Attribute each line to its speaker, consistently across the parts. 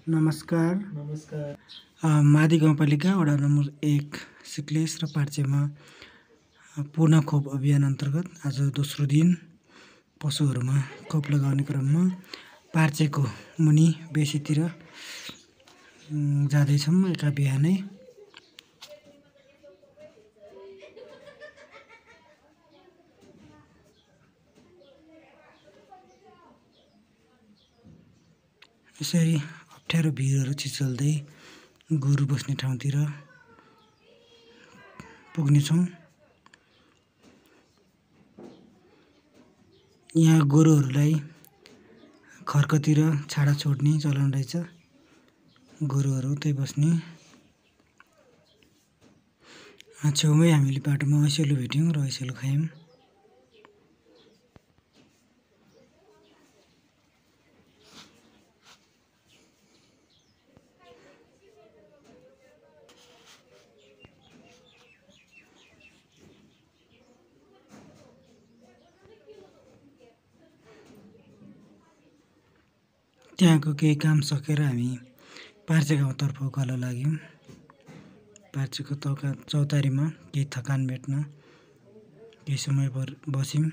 Speaker 1: नमस्कार।
Speaker 2: नमस्कार।
Speaker 1: मादी गाउँपालिका वडा नम्बर 1 सिक्लेस र पार्चेमा पूर्ण खोप अभियान अन्तर्गत आज दोस्रो दिन पशुहरूमा खोप लगाउने क्रममा पार्चेको मुनि बेसीतिर जाँदैछौँ एका बिहानै। यसरी अप्ठ्यारो भिरहरू छिचल्दै गोरु बस्ने ठाउँतिर पुग्नेछौँ। यहाँ गोरुहरूलाई खर्कतिर छाडा छोड्ने चलन रहेछ। गोरुहरू त्यही बस्ने। छेउमै हामीले बाटोमा ऐसेलु भेट्यौँ र ऐसेलु खायौँ। त्यहाँको केही काम सकेर हामी पार्चे गाउँतर्फ उकालो लाग्यौँ। पार्चेको चौतारीमा केही थकान मेट्न केही समय बस्यौँ।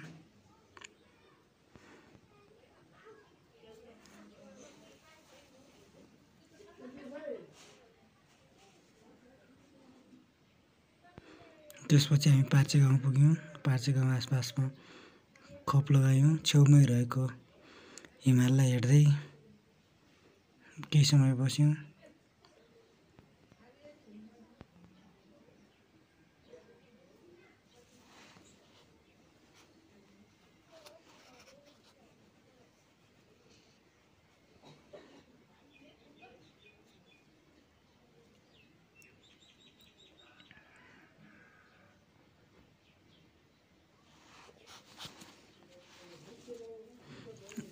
Speaker 1: त्यसपछि हामी पार्चे गाउँ पुग्यौँ। पार्चे गाउँ आसपासमा खोप लगायौँ। छेउमै रहेको हिमाललाई हेर्दै केही समय बस्यौँ।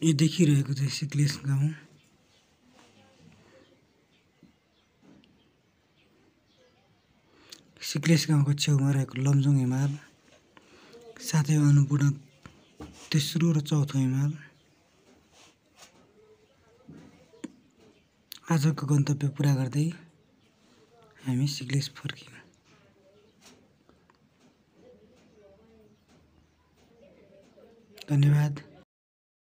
Speaker 1: यो देखिरहेको चाहिँ सिक्लेस गाउँ। सिक्लेस गाउँको छेउमा रहेको लमजुङ हिमाल, साथै अन्नपूर्ण तेस्रो र चौथो हिमाल। आजको गन्तव्य पुरा गर्दै हामी सिक्लेस फर्क्यौँ। धन्यवाद।